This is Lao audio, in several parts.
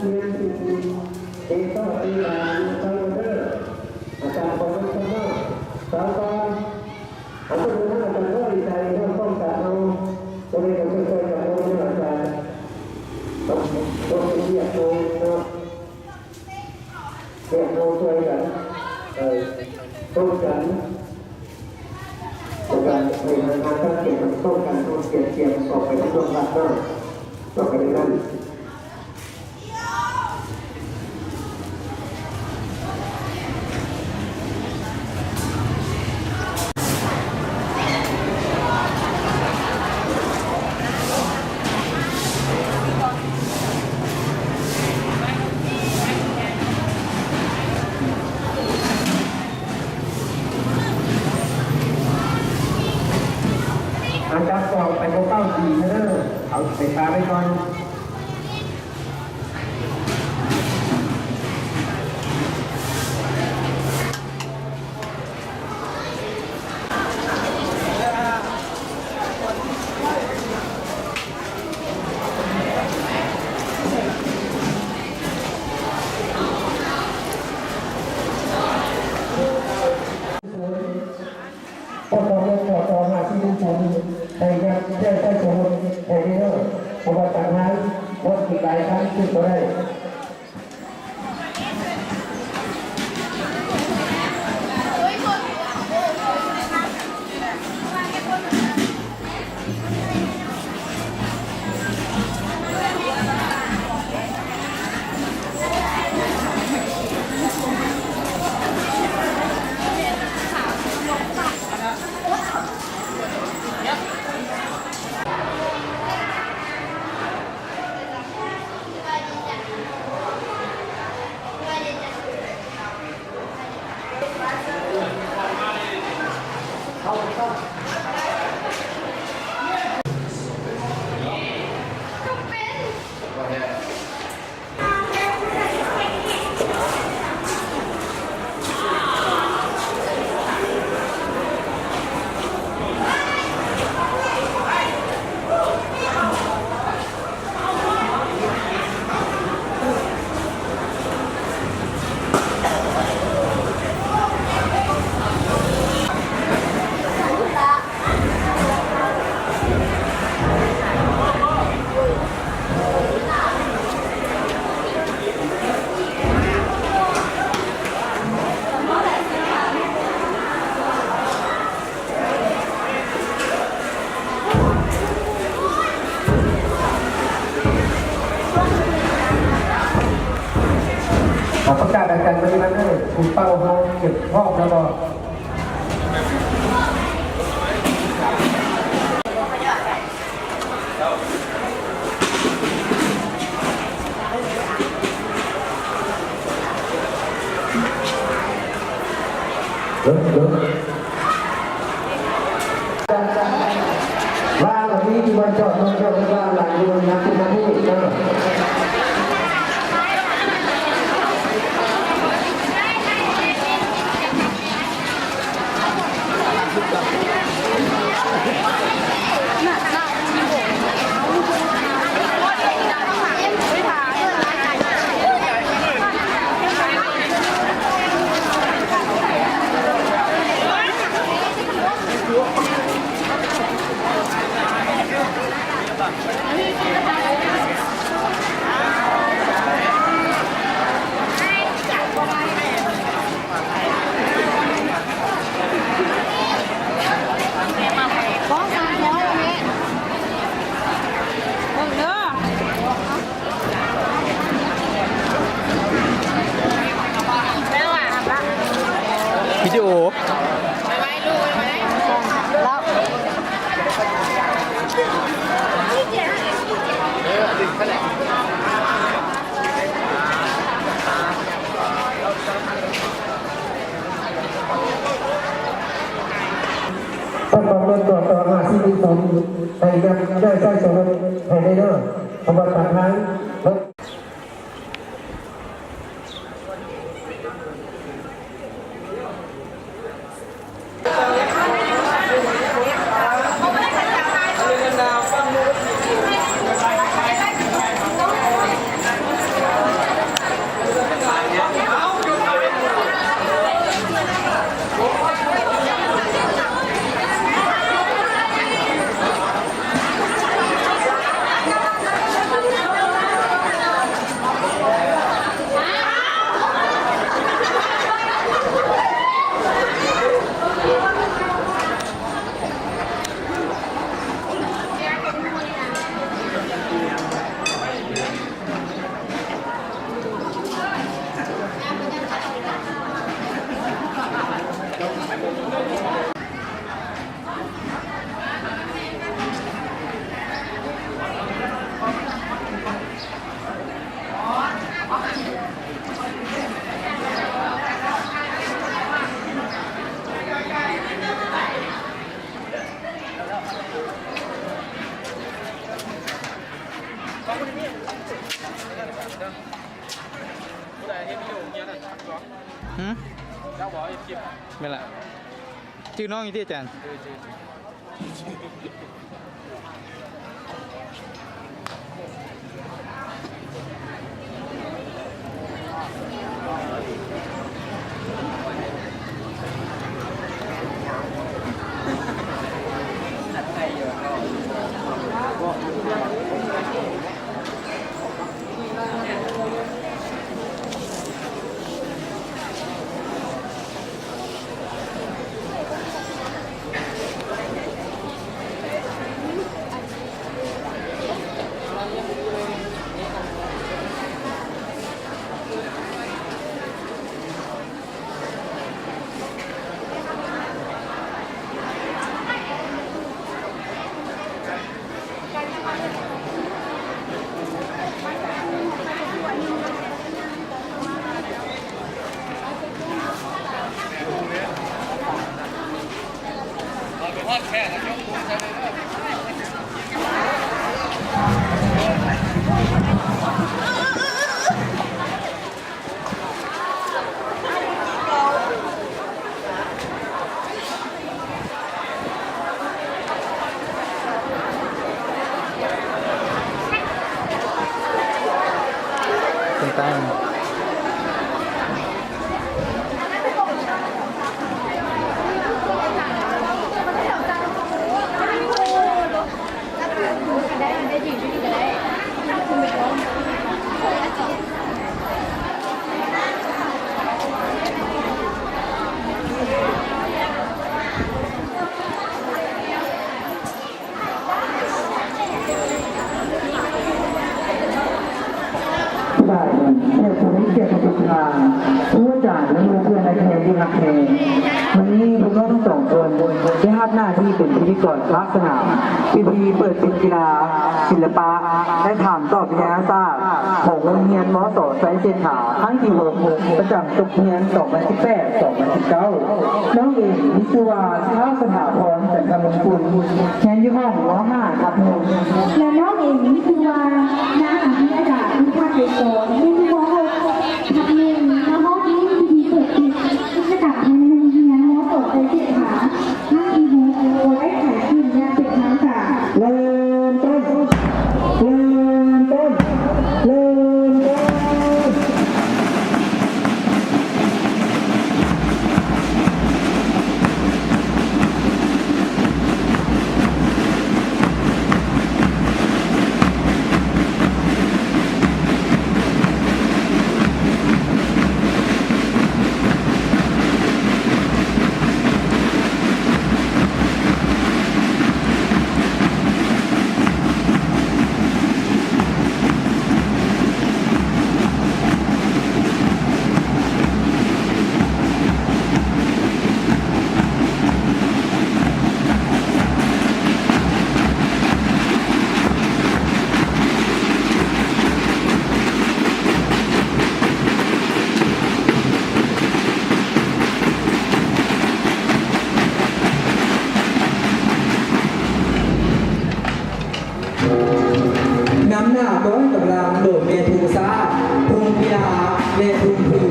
ເດຊະອະທິບານໄປເດີ ອາຈານຂອງມັນສາມາດ ສາວການ ອາຈານເດີນທາງ ອາຈານເດີນໃຈເຮົາປ້ອງກັນເຮົາ ບໍ່ແມ່ນເຮົາຊ່ວຍກັນເນາະ ອາຈານ ເຮົາເຮັດວຽກເຮົາເນາະ ເຮັດເຮົາຊ່ວຍກັນ ເອີ ຮ່ວມກັນ ແລ້ວກໍໃຫ້ທາງການຈັດກຽມ ຕ້ອງການເຮົາກຽມ ກຽມອອກໄປທາງນອກວັດເນາະ ອອກໄປນັ້ນ. ອັນດັບສອງໄປບໍ່ເກົ້າປີເດີ ເອົາໄປຄາໄວ້ກ່ອນ. ປກມ ກສ ຫ້າສີ່ໜຶ່ງສູນ ໄດ້ຍັດ ໄດ້ໃຊ້ສະຫຸດ ໄດ້ເດີ ເພາະວ່າຕາມທາງ ລົດອີກຫຼາຍຄັນຂຶ້ນບໍ່ໄດ້. ປະກາດອາການໃນວັນນີ້ ຜູ້ເປົ່າເຮົາເກັບຮອບແລ້ວບໍ່? ເອີ ເອີ ວ່າງແບບນີ້ທີ່ວ່າຈອດລົດ ຈອດລົດວ່າງຫຼາຍຢູ່ນະ ສິບນາທີເນາະ. ວິດີໂອ ປະກອບດ້ວຍ ກສ ຫ້າສີ່ໜຶ່ງສູນ ໄດ້ນຳ ໄດ້ໃຊ້ສະຫຸດໃຫ້ແດ່ເດີ ເພາະວ່າປາກທາງລົດ. ເ ຫືມ? ແມ່ນລະ. ຈື່ນ້ອງຢູ່ຕິອາຈານ? ຫຼາຍແຂກຜູ້ມີກຽດທຸກໆທ່ານ, ຄູອາຈານ ແລະ ໝູ່ເພື່ອນໃນແຂກທີ່ຮັກແພງ. ມື້ນີ້ພວກເຮົາທັງສອງຄົນໄດ້ຮັບໜ້າທີ່ເປັນພິທີກອນພາກສະໜາມ ພິທີເປີດສິດກິລາ, ສິລະປະ ແລະ ຖາມຕອບວິທະຍາສາດ ຂອງໂຮງຮຽນ ມສ ໄຊເສດຖາ ຄັ້ງທີຫົກ ປະຈຳສົກຮຽນສອງພັນສິບແປດ ສອງພັນສິບເກົ້າ. ນ້ອງເອງມີຊື່ວ່າ ທ້າວ ສະຖາພອນ ຈັນທະມົງກຸນ, ຮຽນຢູ່ຫ້ອງ ມ ຫ້າ ທັບ ໜຶ່ງ. ແລະ ນ້ອງເອງມີຊື່ວ່າ ນາງ ອະພິຍາດາ ພຸດທະໄກສອນ, ຮຽນຢູ່ ມ ຫົກ ທັບ ໜຶ່ງ. ມາຮອດນີ້ ພິທີເປີດປິດກິດຈະກຳພາຍໃນໂຮງຮຽນ ມສ ໄຊເສດຖາ ຄັ້ງທີຫົກ ກໍໄດ້ໄຂຂຶ້ນຢ່າງເປັນທາງການ. ເລີ່ມຕົ້ນ ເລີ່ມຕົ້ນ ເລີ່ມຕົ້ນ. ນຳໜ້າກອງກຳລັງໂດຍແມ່ທຸງຊາດ, ທຸງກິລາ ແລະ ທຸງຜູກ.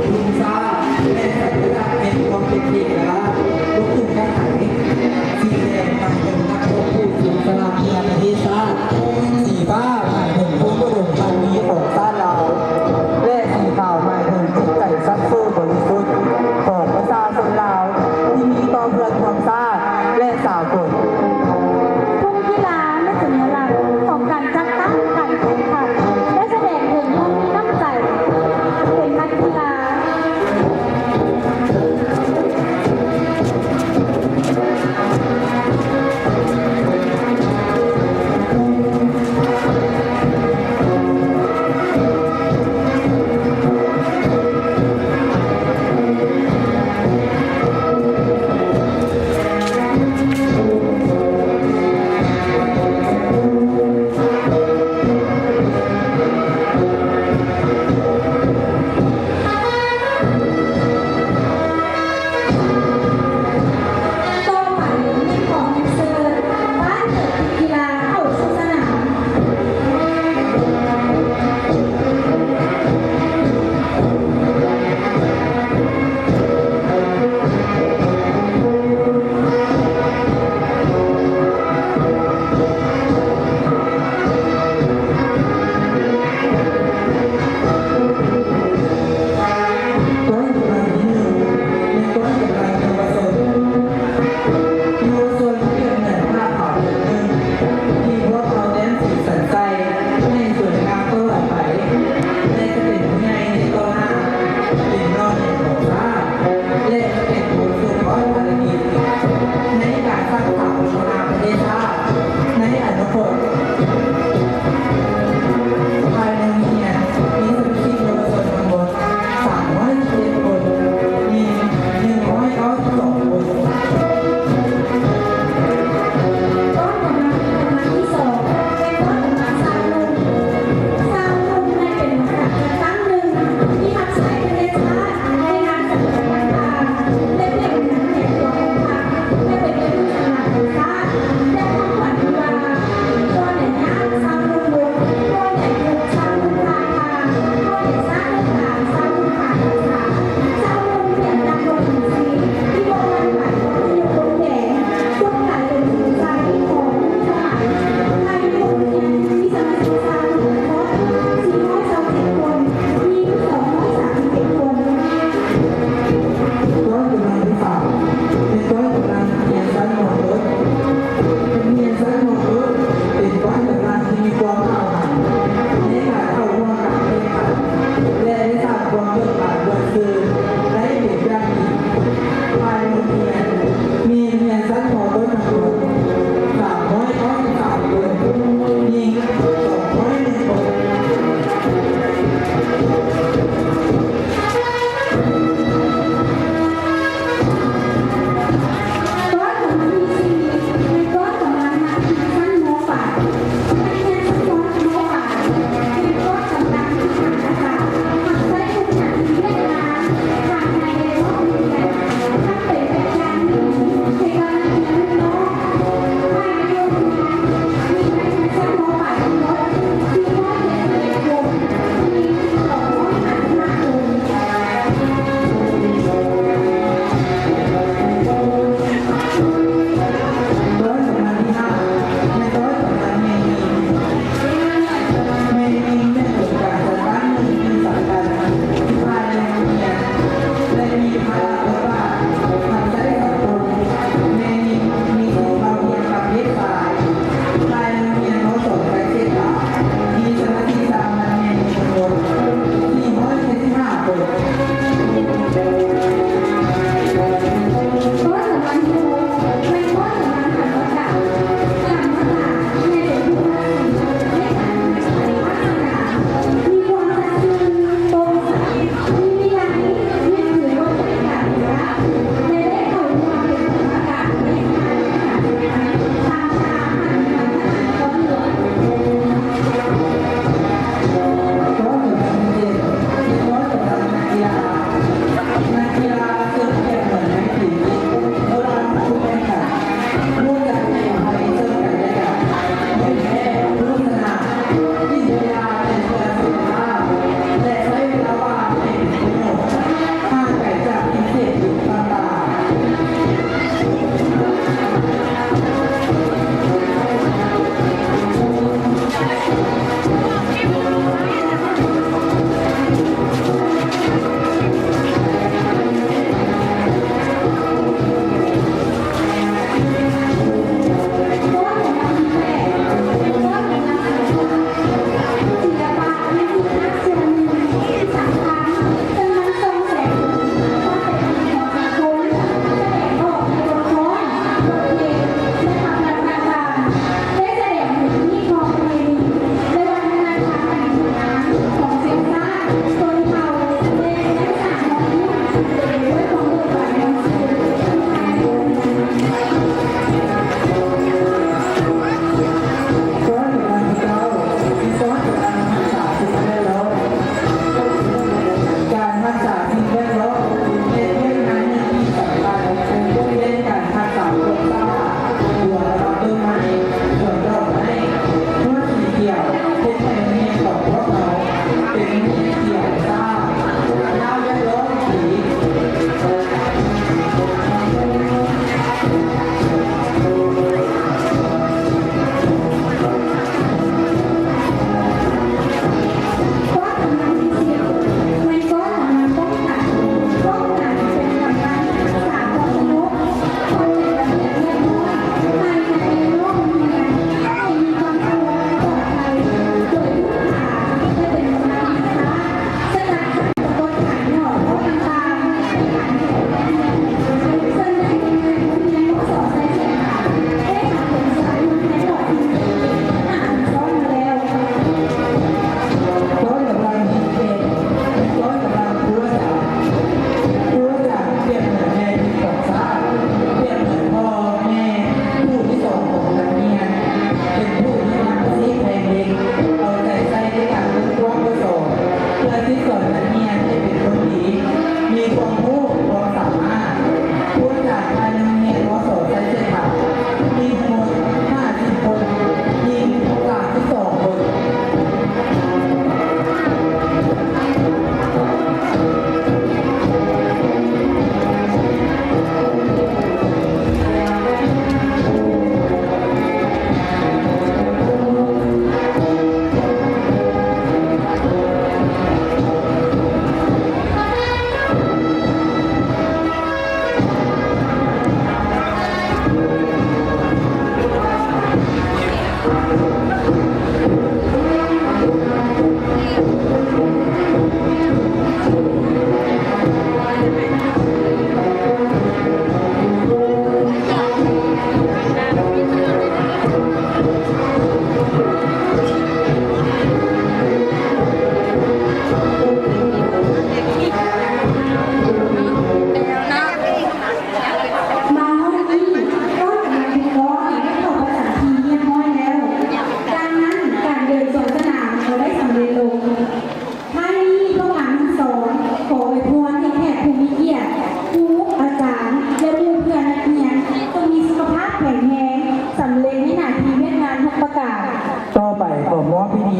ທຸງຊາດແມ່ນສັນຍະລັກແຫ່ງຄວາມເປັນເອກະລາດ, ລຸກຂຶ້ນກັງໄຫ. ສີແດງໝາຍເຖິງນັກຮົບຜູ້ສູນສະຫຼະເພື່ອປະເທດຊາດ, ສີຟ້າໝາຍເຖິງຄຸນອຸດົມພັນມີຂອງຊາດລາວ ແລະ ສີຂາວໝາຍເຖິງຈິດໃຈສັດຊື່ບໍລິສຸດຂອງປະຊາຊົນລາວ ທີ່ມີຕໍ່ເພື່ອນຮ່ວມຊາດ ແລະ ສາກົນ. ທຸງກິລາແມ່ນສັນຍະລັກຂອງການຈັດຕັ້ງການແຂ່ງຂັນ ແລະ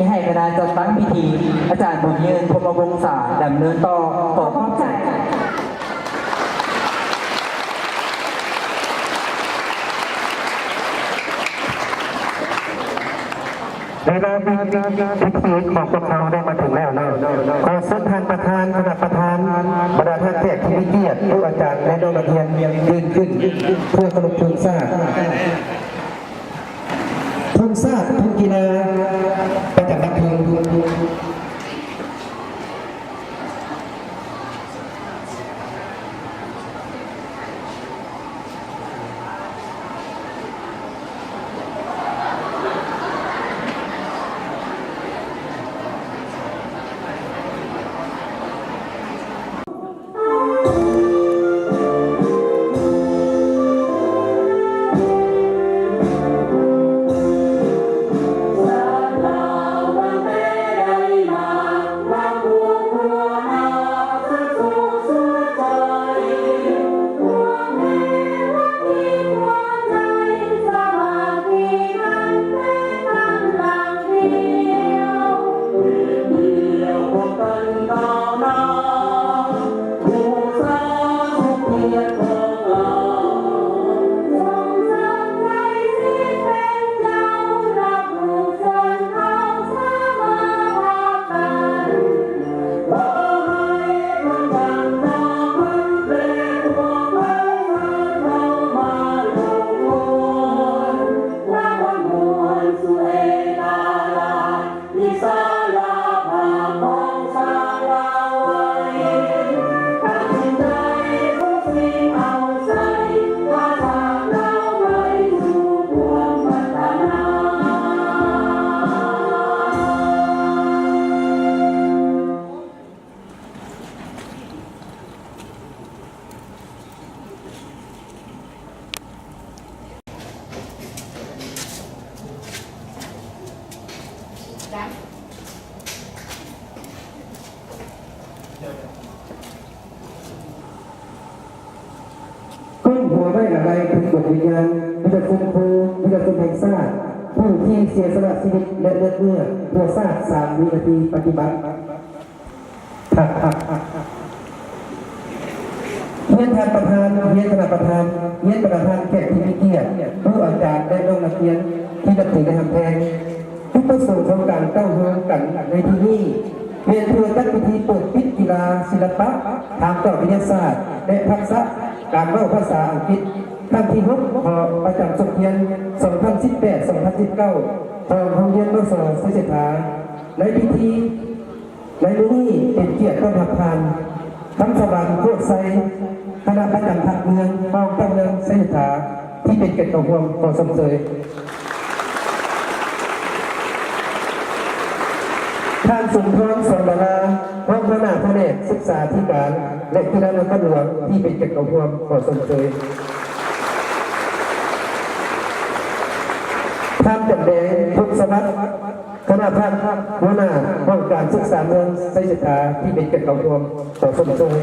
ໃຫ້ຄະນະຈັດຕັ້ງພິທີ ອາຈານບຸນຍືນ ພົມມະວົງສາ ດຳເນີນຕໍ່. ຂໍຂອບໃຈ. ເວລາພິທີຂອງພວກເຮົາໄດ້ມາເຖິງແລ້ວເນາະ. ຂໍເຊີນທ່ານປະທານຄະນະປະທານ, ບັນດາທ່ານແຂກທີ່ມີກຽດ, ຄູອາຈານ ແລະ ນ້ອງນັກຮຽນ ຢືນຂຶ້ນເພື່ອເຄົາລົບທຸງຊາດ. ທຸງຊາດ, ທຸງກິລາປະຈຳວັດເທິງ. ກ້ມຫົວໄວ້ອາໄລເຖິງດວງວິນຍານວິທະຍາຊົນຄູ ວິທະຍາຊົນແຫ່ງຊາດ ຜູ້ທີ່ເສຍສະຫຼະຊີວິດ ແລະ ເລືອດເນື້ອເພື່ອຊາດ ສາມວິນາທີ. ປະຕິບັດ. ຮຽນທ່ານປະທານ, ຮຽນຄະນະປະທານ, ຮຽນບັນດາທ່ານແຂກທີ່ມີກຽດ, ຄູອາຈານ ແລະ ນ້ອງນັກຮຽນທີ່ນັບຖື ແລະ ຮັກແພງ. ຈຸດປະສົງຂອງການເຕົ້າໂຮມກັນໃນທີ່ນີ້ ແມ່ນເພື່ອຈັດພິທີເປີດປິດກິລາ, ສິລະປະ, ທາງການວິທະຍາສາດ ແລະ ທັກສະການເວົ້າພາສາອັງກິດ ຄັ້ງທີຫົກ ຂອງປະຈຳສົກຮຽນ ສອງພັນສິບແປດ ສອງພັນສິບເກົ້າ ຂອງໂຮງຮຽນ ມສ ໄຊເສດຖາ. ໃນພິທີ ໃນມື້ນີ້ເປັນກຽດຕ້ອນຮັບທ່ານ ຄຳສະຫວັນ ໂຄດໄຊ ຄະນະປະຈຳພັກເມືອງ ຮອງເຈົ້າເມືອງໄຊເສດຖາ ທີ່ເປັນກຽດເຂົ້າຮ່ວມ ຂໍຊົມເຊີຍ. ທ່ານ ສົມພອນ ສອນດາລາ ຮອງຫົວໜ້າພະແນກສຶກສາທິການ ແລະ ກິລານະຄອນຫຼວງ ທີ່ເປັນກຽດເຂົ້າຮ່ວມ ຂໍຊົມເຊີຍ. ທ່ານ ຈຳແດງ ພົງສະຫວັດ ຄະນະພັກ ຫົວໜ້າຫ້ອງການສຶກສາເມືອງໄຊເສດຖາ ທີ່ເປັນກຽດເຂົ້າຮ່ວມ ຂໍຊົມເຊີຍ.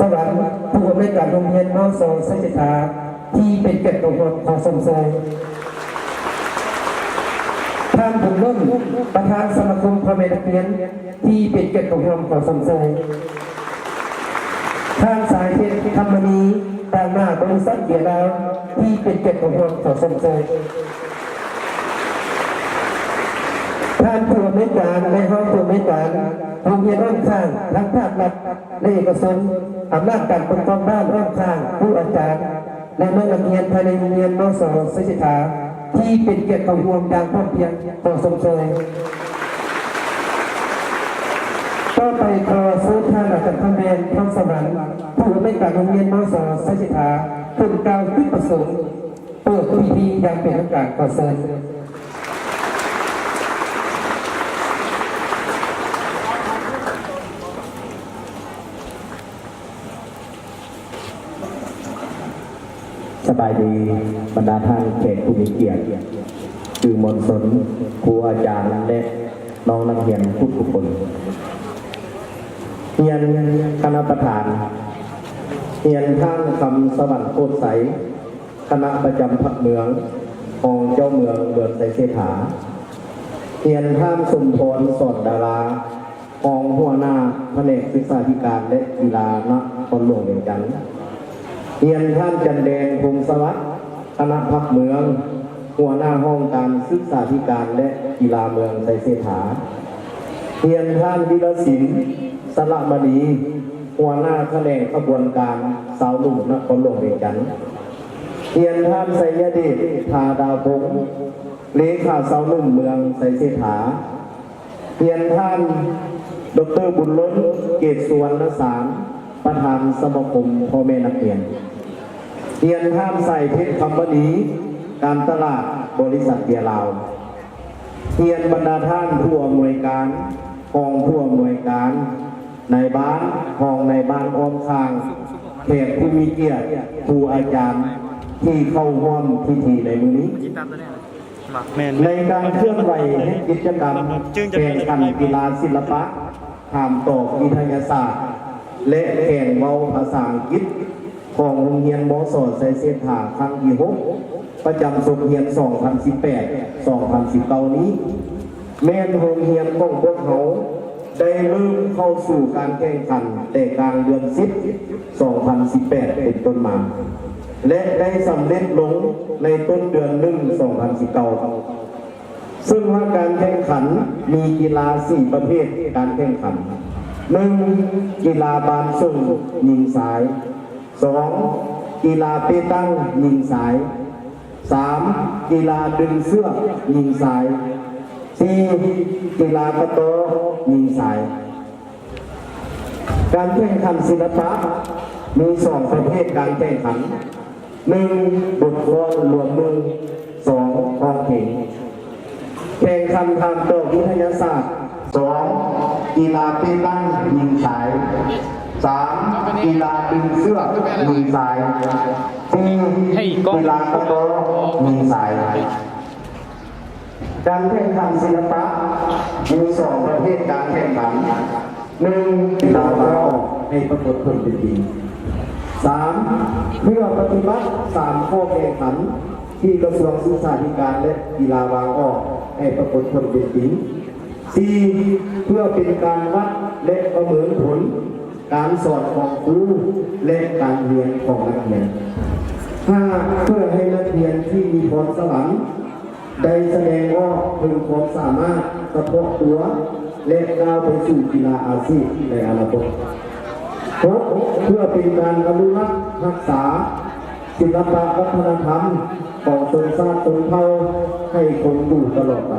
ສະຫວັນ ຜູ້ອຳນວຍການໂຮງຮຽນ ມສ ໄຊເສດຖາ ທີ່ເປັນກຽດເຂົ້າຮ່ວມ ຂໍຊົມເຊີຍ. ທ່ານ ບຸນລົ້ນ ປະທານສະມາຄົມພໍ່ແມ່ນັກຮຽນ ທີ່ເປັນກຽດເຂົ້າຮ່ວມ ຂໍຊົມເຊີຍ. ທ່ານ ສາຍເພັດ ຄຳມະນີ ຕາງໜ້າບໍລິສັດເບຍລາວ ທີ່ເປັນກຽດເຂົ້າຮ່ວມ ຂໍຊົມເຊີຍ. ທ່ານຜູ້ອຳນວຍການ ແລະ ຮອງຜູ້ອຳນວຍການໂຮງຮຽນອ້ອມຂ້າງ ທັງພາກລັດ ແລະ ເອກະຊົນ, ອຳນາດການປົກຄອງບ້ານອ້ອມຂ້າງ, ຄູອາຈານ ແລະ ນ້ອງນັກຮຽນພາຍໃນໂຮງຮຽນ ມສ ໄຊເສດຖາ ທີ່ເປັນກຽດເຂົ້າຮ່ວມຢ່າງພ້ອມພຽງ ຂໍຊົມເຊີຍ. ຕໍ່ໄປ ຂໍເຊີນທ່ານອາຈານຄຳແບນ ທອງສະຫວັນ ຜູ້ອຳນວຍການໂຮງຮຽນ ມສ ໄຊເສດຖາ ຂຶ້ນກ່າວຈຸດປະສົງເປີດພິທີຢ່າງເປັນທາງການ. ຂໍເຊີນ. ສະບາຍດີ ບັນດາທ່ານແຂກຜູ້ມີກຽດ, ສື່ມວນຊົນ, ຄູອາຈານ ແລະ ນ້ອງນັກຮຽນທຸກໆຄົນ. ຮຽນຄະນະປະທານ, ຮຽນທ່ານ ຄຳສະຫວັນ ໂຄດໄຊ, ຄະນະປະຈຳພັກເມືອງ, ຮອງເຈົ້າເມືອງເມືອງໄຊເສດຖາ, ຮຽນທ່ານ ສົມພອນ ສອນດາລາ ຮອງຫົວໜ້າພະແນກສຶກສາທິການ ແລະ ກິລານະຄອນຫຼວງວຽງຈັນ, ຮຽນທ່ານ ຈັນແດງ ພົງສະຫວັດ ຄະນະພັກເມືອງ ຫົວໜ້າຫ້ອງການສຶກສາທິການ ແລະ ກິລາເມືອງໄຊເສດຖາ, ຮຽນທ່ານ ວິລະສິນ ສະລະມະນີ ຫົວໜ້າຂະແໜງຂະບວນການຊາວໜຸ່ມນະຄອນຫຼວງວຽງຈັນ, ຮຽນທ່ານ ໄຊຍະເດດ ທາດາພົງ ເລຂາຊາວໜຸ່ມເມືອງໄຊເສດຖາ, ຮຽນທ່ານ ດອກເຕີ ບຸນລົ້ນ ເກດສຸວັນນະສານ ປະທານສະມາຄົມພໍ່ແມ່ນັກຮຽນ, ຮຽນທ່ານ ສາຍເພັດ ຄຳມະນີ ການຕະຫຼາດ ບໍລິສັດເບຍລາວ, ຮຽນບັນດາທ່ານຜູ້ອຳນວຍການ, ຮອງຜູ້ອຳນວຍການ, ນາຍບ້ານ, ຮອງນາຍບ້ານອ້ອມຂ້າງ, ແຂກຜູ້ມີກຽດ, ຄູອາຈານທີ່ເຂົ້າຮ່ວມພິທີໃນມື້ນີ້. ແມ່ນ ໃນການເຄື່ອນໄຫວເຮັດກິດຈະກຳແຂ່ງຂັນກິລາສິລະປະ ຖາມຕອບວິທະຍາສາດ ແລະ ແຂ່ງເວົ້າພາສາອັງກິດ ຂອງໂຮງຮຽນ ມສ ໄຊເສດຖາ ຄັ້ງທີຫົກ ປະຈຳສົກຮຽນ ສອງພັນສິບແປດ ສອງພັນສິບເກົ້ານີ້ ແມ່ນໂຮງຮຽນຂອງພວກເຮົາ ໄດ້ເລີ່ມເຂົ້າສູ່ການແຂ່ງຂັນແຕ່ກາງເດືອນສິບ ສອງພັນສິບແປດເປັນຕົ້ນມາ ແລະ ໄດ້ສຳເລັດລົງໃນຕົ້ນເດືອນໜຶ່ງ ສອງພັນສິບເກົ້າ ເຊິ່ງວ່າການແຂ່ງຂັນມີກິລາສີ່ປະເພດການແຂ່ງຂັນ, ໜຶ່ງ ກິລາບານສົ່ງຍິງຊາຍ, ສອງ ກິລາເປຕັງຍິງຊາຍ, ສາມ ກິລາດຶງເຊືອກຍິງຊາຍ, ສີ່ ກິລາກະຕໍຍິງຊາຍ. ການແຂ່ງຂັນສິລະປະມີສອງປະເພດການແຂ່ງຂັນ, ໜຶ່ງ ບົດຟ້ອນລວມມື, ສອງ ຮ້ອງເພງ. ແຂ່ງຂັນຖາມຕອບວິທະຍາສາດ, ສອງ ກິລາເປຕັງຍິງຊາຍ, ສາມ ກິລາດຶງເຊືອກຍິງຊາຍ, ສີ່ ກິລາກະຕໍຍິງຊາຍ. ການແຂ່ງຂັນສິລະປະມີສອງປະເພດການແຂ່ງຂັນ, ໜຶ່ງ ກິລາວາງອອກໃຫ້ປາກົດຜົນເປັນຈິງ, ສາມ ເພື່ອປະຕິບັດສາມຂໍ້ແຂ່ງຂັນທີ່ກະຊວງສຶກສາທິການ ແລະ ກິລາວາງອອກໃຫ້ປາກົດຜົນເປັນຈິງ, ສີ່ ເພື່ອເປັນການວັດ ແລະ ປະເມີນຜົນ ການສອນຂອງຄູ ແລະ ການຮຽນຂອງນັກຮຽນ. ຫ້າ ເພື່ອໃຫ້ນັກຮຽນທີ່ມີພອນສະຫວັນໄດ້ສະແດງອອກເຖິງຄວາມສາມາດສະເພາະຕົວ ແລະ ກ້າວໄປສູ່ກິລາອາຊີບໃນອະນາຄົດ. ຫົກ ເພື່ອເປັນການອະນຸລັກຮັກສາ ສິລະປະວັດທະນະທຳຂອງຊົນຊາດຊົນເຜົ່າໃຫ້ຄົງຢູ່ຕະຫຼອດໄປ.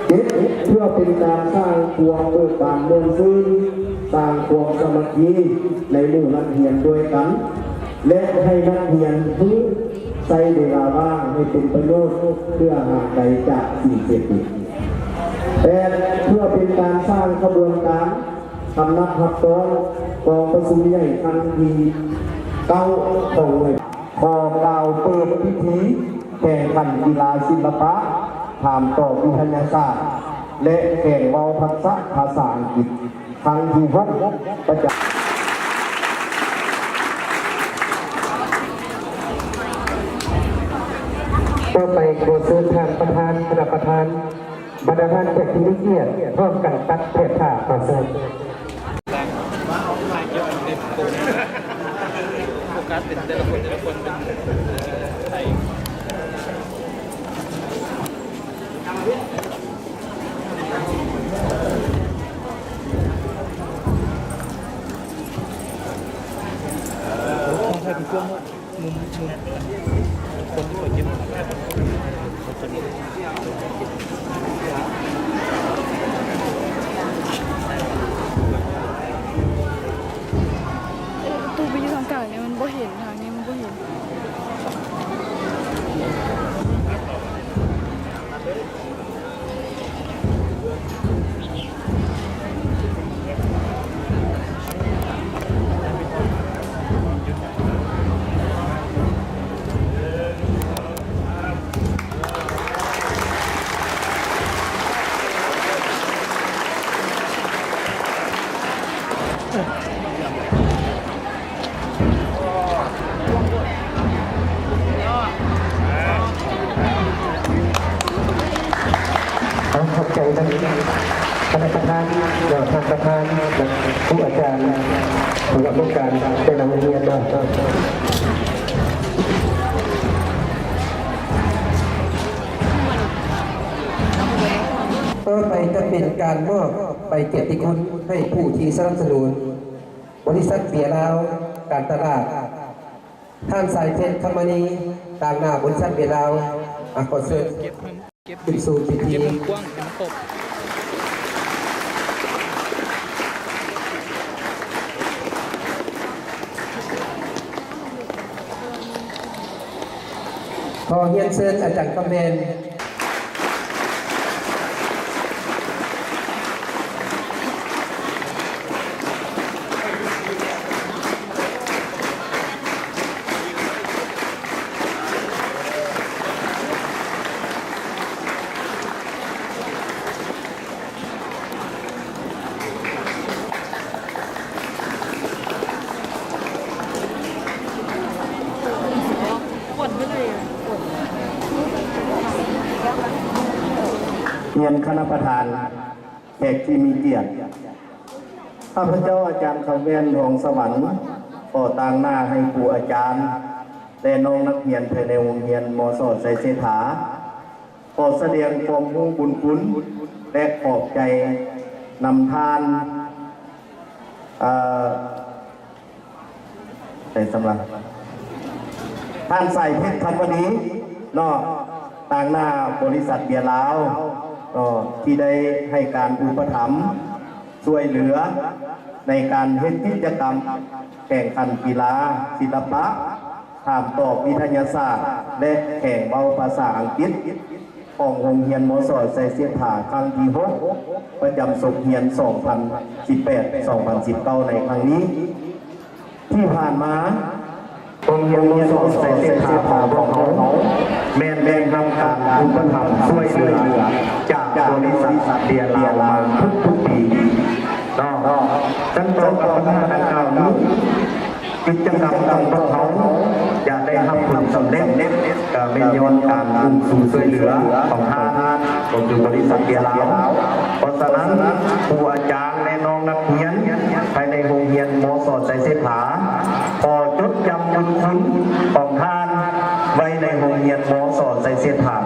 ເຈັດ ເພື່ອເປັນການສ້າງຄວາມເບີກບານມ່ວນຊື່ນ, ສ້າງຄວາມສາມັກຄີໃນໝູ່ນັກຮຽນດ້ວຍກັນ ແລະ ໃຫ້ນັກຮຽນຮູ້ໃຊ້ເວລາວ່າງໃຫ້ເປັນປະໂຫຍດເພື່ອຫ່າງໄກຈາກສິ່ງເສບຕິດ. ແປດ ເພື່ອເປັນການສ້າງຂະບວນການ ຄຳນັບຮັບຕ້ອນກອງປະຊຸມໃຫຍ່ຄັ້ງທີເກົ້າຂອງໜ່ວຍ. ຂໍກ່າວເປີດພິທີແຂ່ງຂັນກິລາສິລະປະ, ຖາມຕອບວິທະຍາສາດ ແລະ ແຂ່ງເວົ້າທັກສະພາສາອັງກິດ ຄັ້ງທີຫົກ ປະຈຳ. ຕໍ່ໄປຂໍເຊີນທ່ານປະທານ, ຄະນະປະທານ, ບັນດາທ່ານແຂກທີ່ມີກຽດ ພ້ອມກັນຕັດແຖບຜ້າຂໍເຊີນ. ໂຟກັສເປັນແຕ່ລະຄົນ, ແຕ່ລະຄົນເປັນ ເອີ ໃຜ. ເອີ ຕູ້ໄປຢູ່ທາງກາງນີ້ມັນບໍ່ເຫັນ, ທາງນີ້ມັນບໍ່ເຫັນ. ທ່ານປະທານເນາະ ທ່ານປະທານ ແລະ ຄູອາຈານ ສຳລັບໂຄງການແຕ່ລະໂຮງຮຽນເນາະ. ຕໍ່ໄປຈະເປັນການມອບໃບກຽດຕິຄຸນໃຫ້ຜູ້ທີ່ສະໜັບສະໜູນບໍລິສັດເບຍລາວການຕະຫຼາດ. ທ່ານ ສາຍເພັດ ຄຳມະນີ ຕາງໜ້າບໍລິສັດເບຍລາວ ອາ ຂໍເຊີນຂຶ້ນສູ່ເວທີ. ຂໍຮຽນເຊີນອາຈານຄຳແວ່ນ. ຮຽນຄະນະປະທານ ແຂກທີ່ມີກຽດ, ຂ້າພະເຈົ້າອາຈານຄຳແວ່ນ ທອງສະຫວັນ ຂໍຕາງໜ້າໃຫ້ຄູອາຈານ ແລະ ນ້ອງນັກຮຽນພາຍໃນໂຮງຮຽນ ມສ ໄຊເສດຖາ ຂໍສະແດງຄວາມຮູ້ບຸນຄຸນ ແລະ ຂອບໃຈນຳທ່ານ ເອີ ໃນສຳລັບທ່ານ ສາຍເພັດ ຄຳມະນີ ເນາະ ຕາງໜ້າບໍລິສັດເບຍລາວ ເນາະ ທີ່ໄດ້ໃຫ້ການອຸປະຖຳຊ່ວຍເຫຼືອໃນການເຮັດກິດຈະກຳແຂ່ງຂັນກິລາ, ສິລະປະ, ຖາມຕອບວິທະຍາສາດ ແລະ ແຂ່ງເວົ້າພາສາອັງກິດ ຂອງໂຮງຮຽນ ມສ ໄຊເສດຖາ ຄັ້ງທີຫົກ ປະຈຳສົກຮຽນ ສອງພັນສິບແປດ ສອງພັນສິບເກົ້າ ໃນຄັ້ງນີ້. ທີ່ຜ່ານມາ ໂຮງຮຽນ ມສ ໄຊເສດຖາ ຂອງພວກເຮົາ ແມ່ນໄດ້ຮັບການອຸປະຖຳຊ່ວຍເຫຼືອຈາກບໍລິສັດເບຍລາວມາທຸກໆປີເນາະ. ສັນຕໍ່ກັບບັນຫາດັ່ງກ່າວນີ້ ກິດຈະກຳຂອງພວກເຮົາຈະໄດ້ຮັບຜົນສຳເລັດ ກໍແມ່ນຍ້ອນການອຸມຊູຊ່ວຍເຫຼືອຂອງທ່ານ ກໍຄືບໍລິສັດເບຍລາວ. ເພາະສະນັ້ນ ຄູອາຈານ ແລະ ນ້ອງນັກຮຽນ ພາຍໃນໂຮງຮຽນ ມສ ໄຊເສດຖາ ຂໍຈົດຈຳບຸນຄຸນຂອງທ່ານໄວ້ໃນໂຮງຮຽນ ມສ ໄຊເສດຖາ.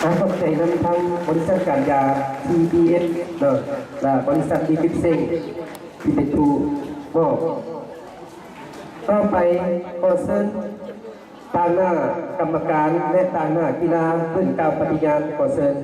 ຂໍຂອບໃຈນຳທາງບໍລິສັດການຢາ ທີບີເອັສ ເນາະ ແລະ ບໍລິສັດດີກິບເຊັງ ທີ່ເປັນຜູ້ມອບ. ຕໍ່ໄປ ຂໍເຊີນຕາງໜ້າກຳມະການ ແລະ ຕາງໜ້າກິລາຂຶ້ນກ່າວປະຕິຍານ. ຂໍເຊີນ.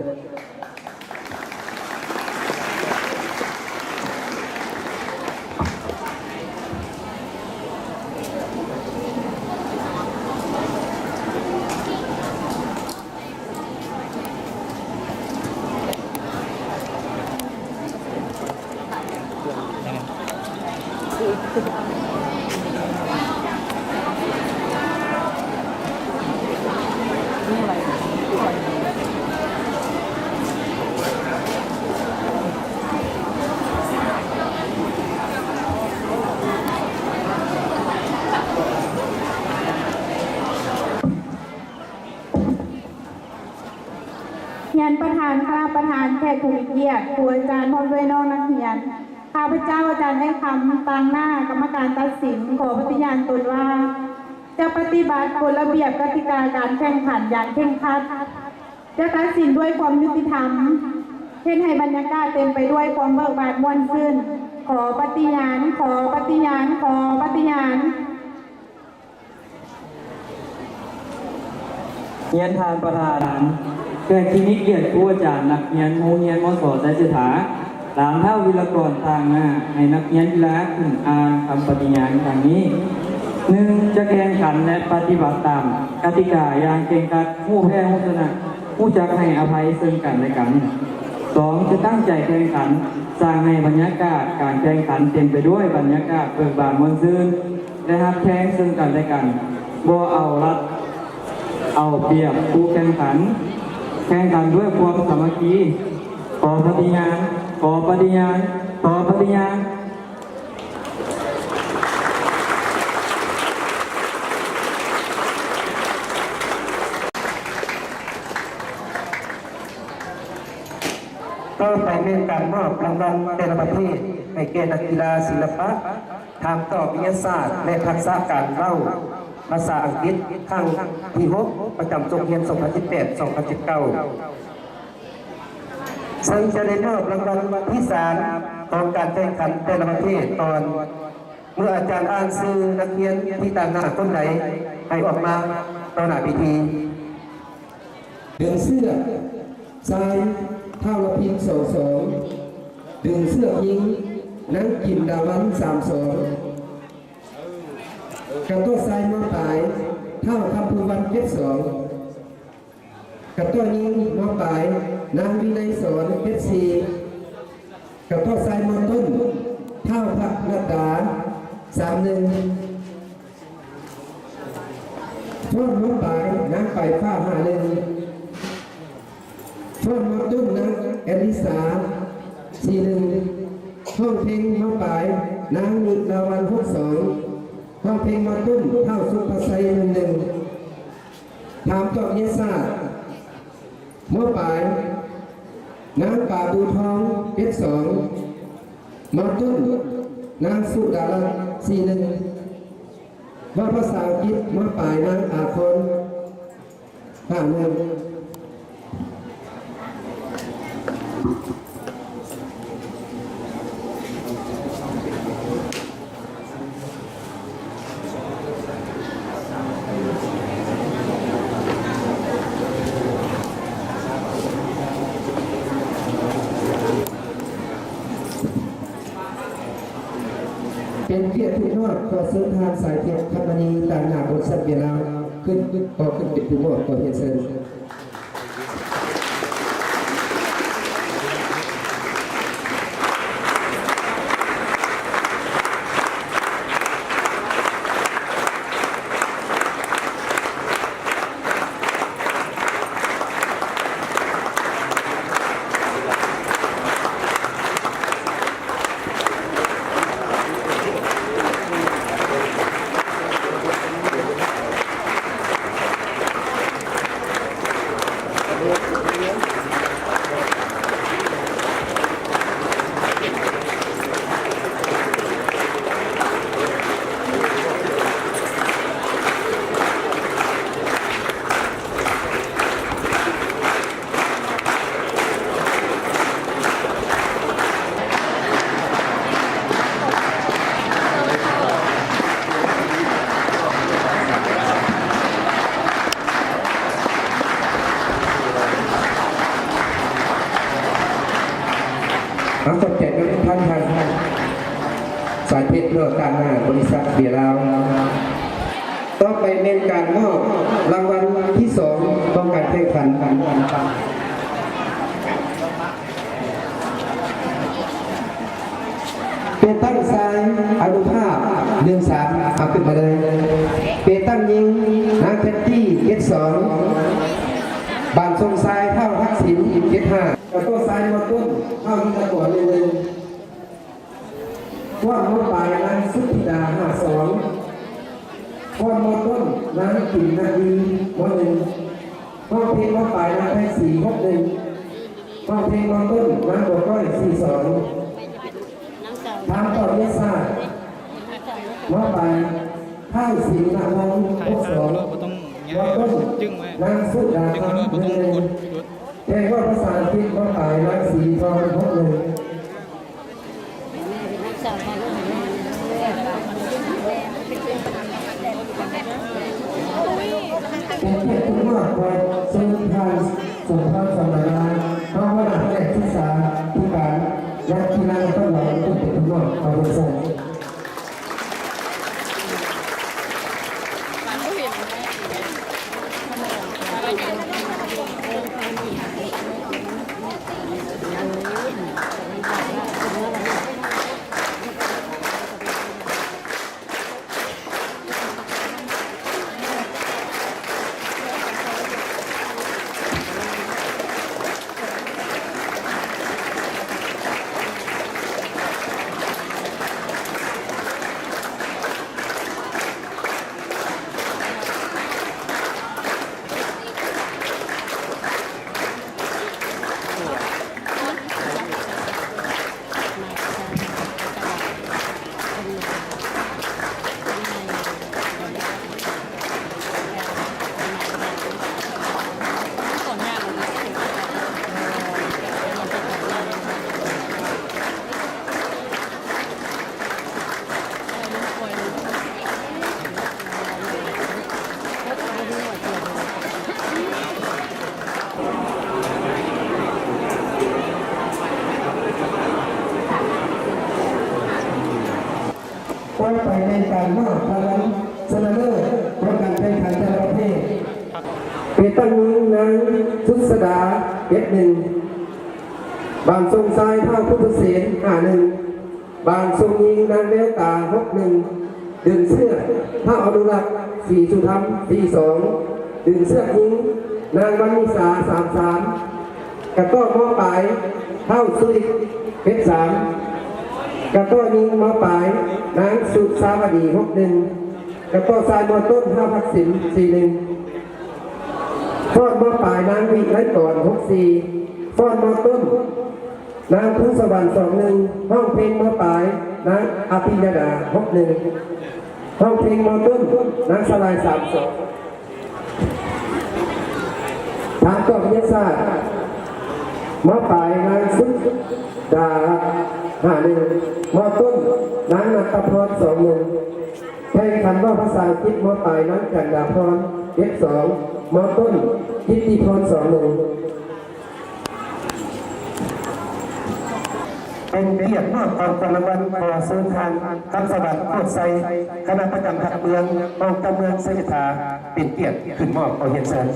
ຮຽນປະທານ, ຄະນະປະທານ, ແຂກຜູ້ມີກຽດ, ຄູອາຈານ ພ້ອມດ້ວຍນ້ອງນັກຮຽນ, ຂ້າພະເຈົ້າ ອາຈານໄອ້ຄຳ ຕາງໜ້າກຳມະການຕັດສິນ ຂໍປະຕິຍານຕົນວ່າ ຈະປະຕິບັດກົດລະບຽບກະຕິກາການແຂ່ງຂັນຢ່າງເຄັ່ງຄັດ, ຈະຕັດສິນດ້ວຍຄວາມຍຸຕິທຳ, ເຮັດໃຫ້ບັນຍາກາດເຕັມໄປດ້ວຍຄວາມເບີກບານມ່ວນຊື່ນ. ຂໍປະຕິຍານ, ຂໍປະຕິຍານ, ຂໍປະຕິຍານ. ຮຽນທ່ານປະທານ, ແຂກທີ່ມີກຽດ, ຄູອາຈານ, ນັກຮຽນໂຮງຮຽນ ມສ ໄຊເສດຖາ, ຫຼານທ້າວວິລະກອນ ຕາງໜ້າໃຫ້ນັກຮຽນກິລາຂຶ້ນອ່ານຄຳປະຕິຍານດັ່ງນີ້. ໜຶ່ງ ຈະແຂ່ງຂັນ ແລະ ປະຕິບັດຕາມກະຕິກາຢ່າງເຄັ່ງຄັດ, ຮູ້ແພ້ຮູ້ຊະນະ, ຮູ້ຈັກໃຫ້ອະໄພເຊິ່ງກັນແລະກັນ. ສອງ ຈະຕັ້ງໃຈແຂ່ງຂັນ, ສ້າງໃຫ້ບັນຍາກາດການແຂ່ງຂັນເຕັມໄປດ້ວຍບັນຍາກາດເບີກບານມ່ວນຊື່ນ ແລະ ຮັກແພງເຊິ່ງກັນແລະກັນ, ບໍ່ເອົາລັດເອົາປຽບຄູ່ແຂ່ງຂັນ, ແຂ່ງຂັນດ້ວຍຄວາມສາມັກຄີ. ຂໍປະຕິຍານ, ຂໍປະຕິຍານ, ຂໍປະຕິຍານ. ຕໍ່ໄປແມ່ນການມອບລາງວັນແຕ່ລະປະເພດໃຫ້ແກ່ນັກກິລາສິລະປະ, ຖາມຕອບວິທະຍາສາດ ແລະ ທັກສະການເວົ້າພາສາອັງກິດ ຄັ້ງທີຫົກ ປະຈຳສົກຮຽນສອງພັນສິບແປດ ສອງພັນສິບເກົ້າ. ເຊິ່ງຈະໄດ້ມອບລາງວັນທີສາມຂອງການແຂ່ງຂັນແຕ່ລະປະເພດກ່ອນ ເມື່ອອາຈານອ່ານຊື່ນັກຮຽນທີ່ຕາງໜ້າຄົນໃດໃຫ້ອອກມາຕໍ່ໜ້າເວທີ. ດຶງເຊືອກຊາຍ ທ້າວລະພິງ ສອງສອງ, ດຶງເຊືອກຍິງ ນາງກິນດາວັນ ສາມສອງ, ກະຕໍ່ຊາຍ ມ.ປາຍ ທ້າວຄຳພູວັນ ເຈັດສອງ. ກະຕໍ່ຍິງ ມ.ປາຍ ນາງວິໄນສອນ ເຈັດສີ່, ກະຕໍ່ຊາຍ ມ.ຕົ້ນ ທ້າວພະນັດດາ ສາມໜຶ່ງ, ຟ້ອນ ມ.ປາຍ ນາງປາຍຟ້າ ຫ້າໜຶ່ງ, ຟ້ອນ ມ.ຕົ້ນ ນາງແອນລິສາ ສີ່ໜຶ່ງ, ຮ້ອງເພງ ມ.ປາຍ ນາງນິລາວັນ ຫົກສອງ, ຮ້ອງເພງ ມ.ຕົ້ນ ທ້າວສຸພະໄຊ ໜຶ່ງໜຶ່ງ. ຖາມຕອບວິທະຍາສາດ ມ.ປາຍ ນາງປາບູທອງ ເຈັດສອງ, ມ.ຕົ້ນ ນາງສຸດາລັດ ສີ່ໜຶ່ງ, ເວົ້າພາສາອັງກິດ ມ.ປາຍ ນາງອາຄອນ ຫ້າໜຶ່ງ. ເປັນກຽດທີ່ຮອດ ຂໍເຊີນທ່ານ ສາຍເພັດ ຄຳມະນີ ຕາງໜ້າ ບໍລິສັດເບຍລາວ ຂຶ້ນ ຂໍຂຶ້ນເປັນຜູ້ມອບ ຂໍຮຽນເຊີນ. ເຮົາຂອບໃຈນຳທ່ານ ທ່ານສາຍເພັດ ເນາະ ຕາງໜ້າບໍລິສັດເບຍລາວ. ຕໍ່ໄປແມ່ນການມອບລາງວັນທີສອງຂອງການແຂ່ງຂັນ. ເປຕັງຊາຍ ອານຸພາບ ໜຶ່ງສາມ ເອົາຂຶ້ນມາເລີຍ. ເປຕັງຍິງ ນາງແພັດຕີ້ ເຈັດສອງ, ບານຊົງຊາຍ ທ້າວທັກສິນ ເຈັດຫ້າ, ກະໂຕ້ຊາຍ ມ.ຕົ້ນ ທ້າວວິລະກອນ ໜຶ່ງໜຶ່ງ. ຟ້ອນ ມ.ປາຍ ນາງສຸທິດາ ຫ້າສອງ, ຟ້ອນ ມ.ຕົ້ນ ນາງກິນນະດີ ມ.ໜຶ່ງ, ຮ້ອງເພງ ມ.ປາຍ ນາງແພງສີ ຫົກໜຶ່ງ, ຮ້ອງເພງ ມ.ຕົ້ນ ນາງບົວກ້ອຍ ສີ່ສອງ. ຖາມຕອບວິທະຍາສາດ ມ.ປາຍ ທ້າວສິນນະວົງ ຫົກສອງ, ມ.ຕົ້ນ ນາງສຸດາຄຳ ໜຶ່ງໜຶ່ງ. ແຂກເວົ້າພາສາອັງກິດ ມ.ປາຍ ນາງສີທອງ ຫົກໜຶ່ງ. ເປັນກຽດທີ່ມາກ ຂໍເຊີນທ່ານ ສົມພອນ ສຳມານາ ຮອງຫົວໜ້າພະແນກສຶກສາທິການ ແລະ ກິລານະຄອນຫຼວງ ເປັນຜູ້ມອບ ຂໍເຊີນ. ເປັນກຽດທີ່ມາກ ຂໍເຊີນທ່ານ ສົມພອນ ສຳມານາ ຮອງຫົວໜ້າພະແນກສຶກສາທິການ ແລະ ກິລານະຄອນຫຼວງ ເປັນຜູ້ມອບ ຂໍເຊີນ. ນການມອບລາງວັນຊະນະເລີດຂອງການແຂ່ງຂັນແຕ່ລະປະເພດ. ເປັນຕັ້ງຍິງນາງສຸດສະດາ ເຈັດໜຶ່ງ, ບານຊົງຊາຍ ທ້າວພຸດທະເສນ ຫ້າໜຶ່ງ, ບານຊົງຍິງນາງແວວຕາ ຫົກໜຶ່ງ, ດຶງເຊືອກ ທ້າວອະນຸລັກ ສີສຸທຳ ສີ່ສອງ, ດຶງເຊືອກຍິງນາງວັນນິສາ ສາມສາມ, ກະຕ້ອ ມ.ປາຍ ທ້າວສຸລິດ ເຈັດສາມ, ກະຕ້ອຍິງ ມ.ປາຍ ນາງສຸຊາວະດີ ຫົກໜຶ່ງ, ກະຕ້ອຊາຍ ມ.ຕົ້ນ ທ້າວທັກສິນ ສີ່ໜຶ່ງ, ຟ້ອນ ມ.ປາຍ ນາງວິໄລກອນ ຫົກສີ່, ຟ້ອນ ມ.ຕົ້ນ ນາງພູສະຫວັນ ສອງໜຶ່ງ, ຮ້ອງເພງ ມ.ປາຍ ນາງອະພິຍະດາ ຫົກໜຶ່ງ, ຮ້ອງເພງ ມ.ຕົ້ນ ນາງສະຫຼາຍ ສາມສອງ. ຖາມຕອບວິທະຍາສາດ ມ.ປາຍ ນາງສຸດດາ ຫ້າໜຶ່ງ, ມ.ຕົ້ນ ນາງນັດຕະພອນ ສອງໜຶ່ງ, ແຂ່ງຂັນເວົ້າພາສາອັງກິດ ມ.ປາຍ ນາງຈັນດາພອນ ເຈັດສອງ, ມ.ຕົ້ນ ກິດຕິພອນ ສອງໜຶ່ງ. ເປັນກຽດມອບຂອງຂວັນລາງວັນ ຂໍເຊີນທ່ານ ຄຳສະຫວັນ ໂຄດໄຊ ຄະນະປະຈຳພັກເມືອງ ຮອງເຈົ້າເມືອງໄຊເສດຖາ ເປັນກຽດຂຶ້ນມອບ. ຂໍຮຽນເຊີນ.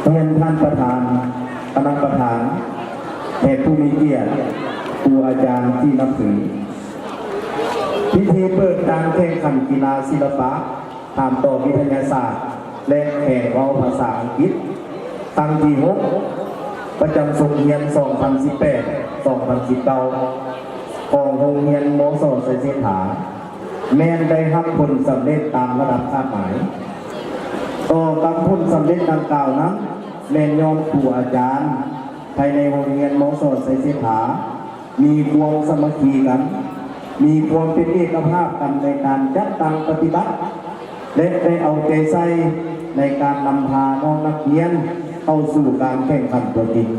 ຮຽນທ່ານປະທານ, ຄະນະປະທານ, ແຂກຜູ້ມີກຽດ, ຄູອາຈານທີ່ນັບຖື. ພິທີເປີດການແຂ່ງຂັນກິລາສິລະປະ ຖາມຕອບວິທະຍາສາດ ແລະ ແຂ່ງເວົ້າພາສາອັງກິດ ຄັ້ງທີຫົກ ປະຈຳສົກຮຽນ ສອງພັນສິບແປດ ສອງພັນສິບເກົ້າ ຂອງໂຮງຮຽນ ມສ ໄຊເສດຖາ ແມ່ນໄດ້ຮັບຜົນສຳເລັດຕາມລະດັບຄາດໝາຍ. ຕໍ່ກັບຜົນສຳເລັດດັ່ງກ່າວນັ້ນ ແມ່ນຍ້ອນຄູອາຈານພາຍໃນໂຮງຮຽນ ມສ ໄຊເສດຖາ ມີຄວາມສາມັກຄີກັນ, ມີຄວາມເປັນເອກະພາບກັນໃນການຈັດຕັ້ງປະຕິບັດ ແລະ ໄດ້ເອົາໃຈໃສ່ໃນການນຳພານ້ອງນັກຮຽນເຂົ້າສູ່ການແຂ່ງຂັນຕົວຈິງ.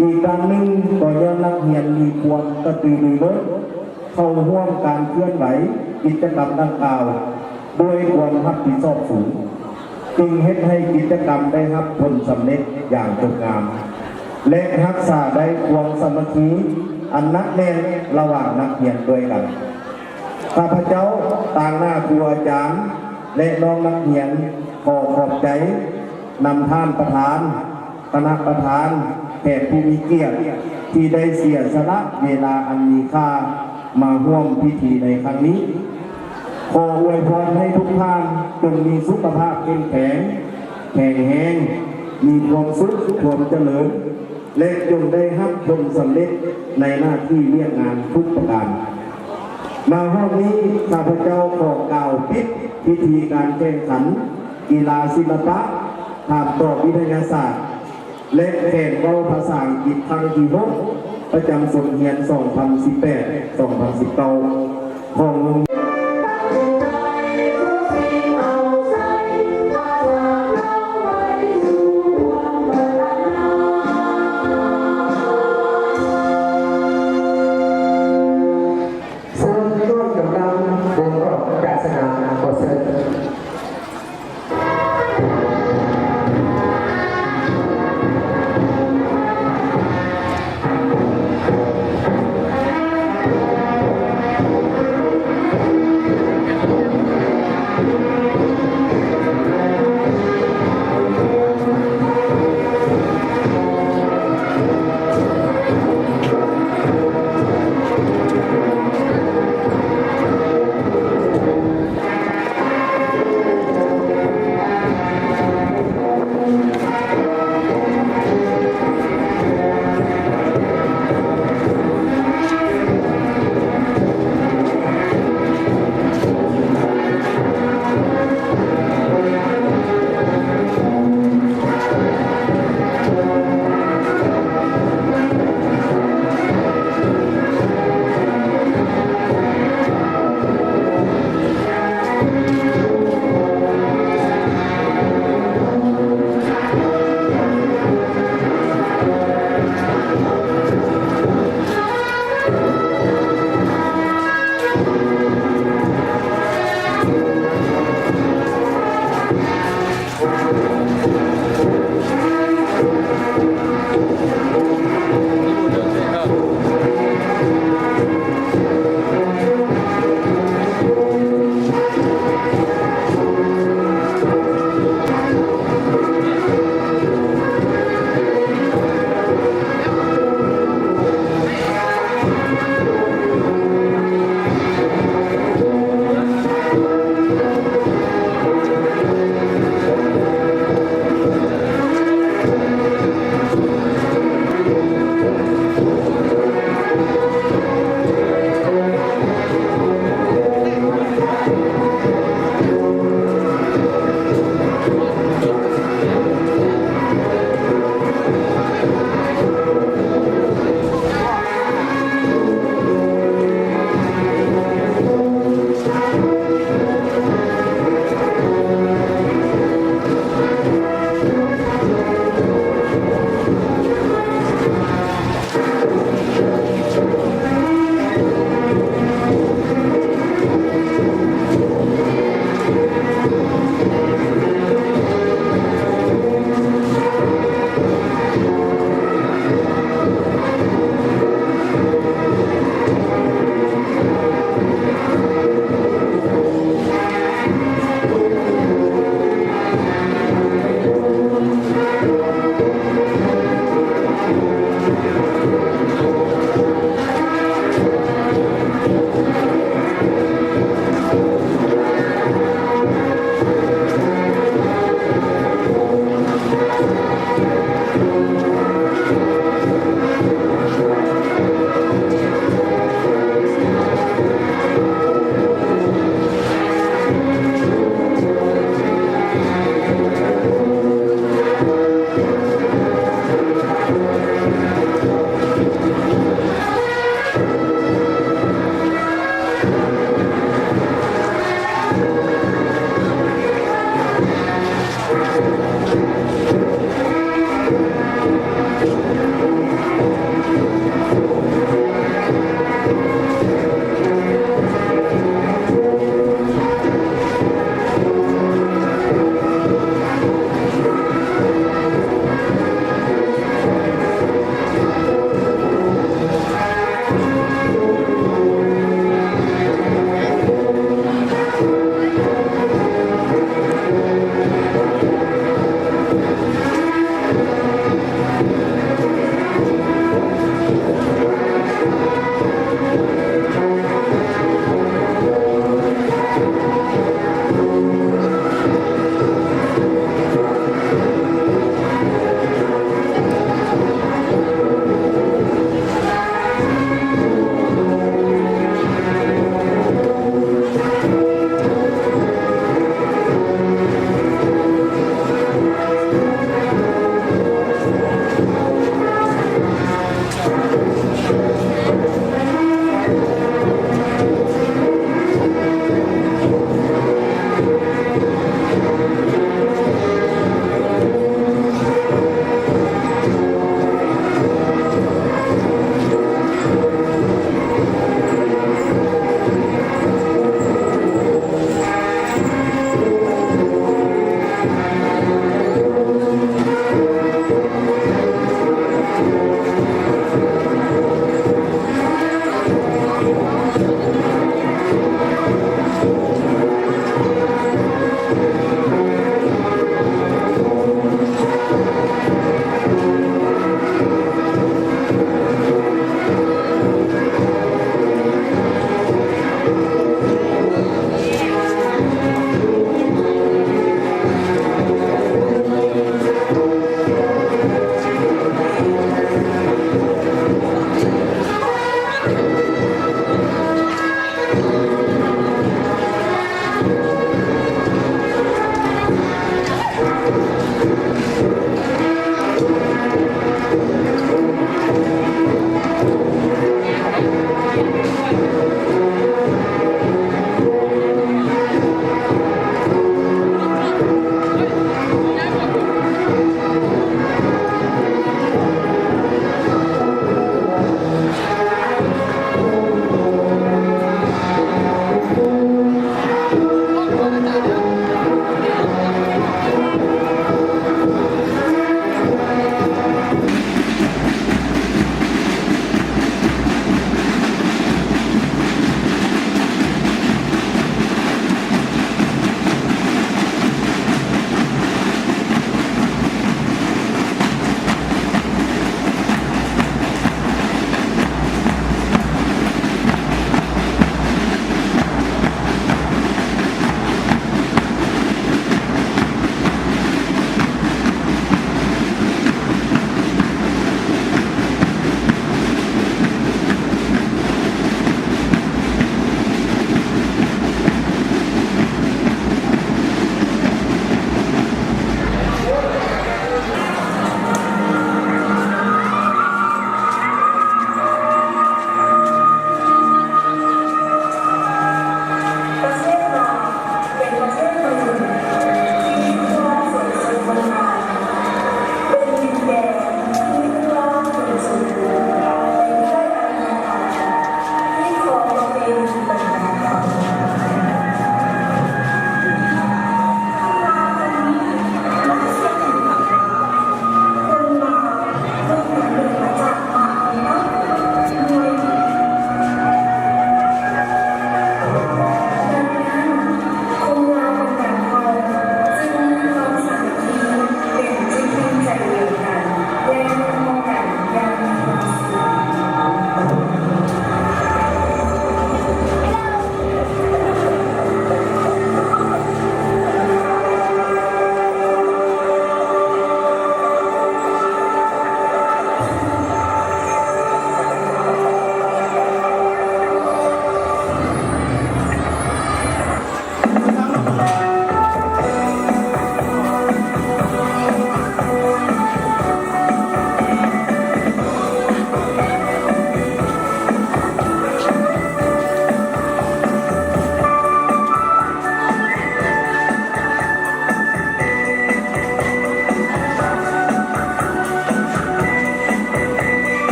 ອີກດ້ານໜຶ່ງກໍຍ້ອນນັກຮຽນມີຄວາມກະຕືລືລົ້ນເຂົ້າຮ່ວມການເຄື່ອນໄຫວກິດຈະກຳດັ່ງກ່າວດ້ວຍຄວາມຮັບຜິດຊອບສູງ. ຈຶ່ງເຮັດໃຫ້ກິດຈະກຳໄດ້ຮັບຜົນສຳເລັດຢ່າງຈົບງາມ ແລະ ຮັກສາໄດ້ຄວາມສາມັກຄີອັນໜັກແໜ້ນລະຫວ່າງນັກຮຽນດ້ວຍກັນ. ຂ້າພະເຈົ້າຕາງໜ້າຄູອາຈານ ແລະ ນ້ອງນັກຮຽນ ຂໍຂອບໃຈນຳທ່ານປະທານ, ຄະນະປະທານ, ແຂກຜູ້ມີກຽດທີ່ໄດ້ເສຍສະຫຼະເວລາອັນມີຄ່າມາຮ່ວມພິທີໃນຄັ້ງນີ້. ຂໍອວຍພອນໃຫ້ທຸກທ່ານຈົ່ງມີສຸຂະພາບເຂັ້ມແຂງ, ແຂງແຮງ, ມີຄວາມສຸກ, ຄວາມຈະເລີນ ແລະ ຈົ່ງໄດ້ຮັບຜົນສຳເລັດໃນໜ້າທີ່ວຽກງານທຸກປະການ. ມາຮອດນີ້ ຂ້າພະເຈົ້າຂໍກ່າວປິດພິທີການແຂ່ງຂັນກິລາສິລະປະ, ຖາມຕອບວິທະຍາສາດ ແລະ ແຂ່ງເວົ້າພາສາອັງກິດຄັ້ງທີຫົກ ປະຈຳສົກຮຽນ ສອງພັນສິບແປດ ສອງພັນສິບເກົ້າ ຂອງໂຮງ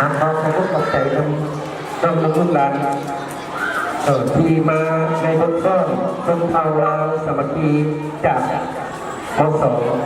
ອາ ຂໍຂອບຄຸນຂອບໃຈນຳ ນຳລູກຫຼານ ເອີ ທີ່ມາໃນບົດຮ້ອງຊົນເຜົ່າລາວສາມັກຄີຈາກ ມ.ສອງ.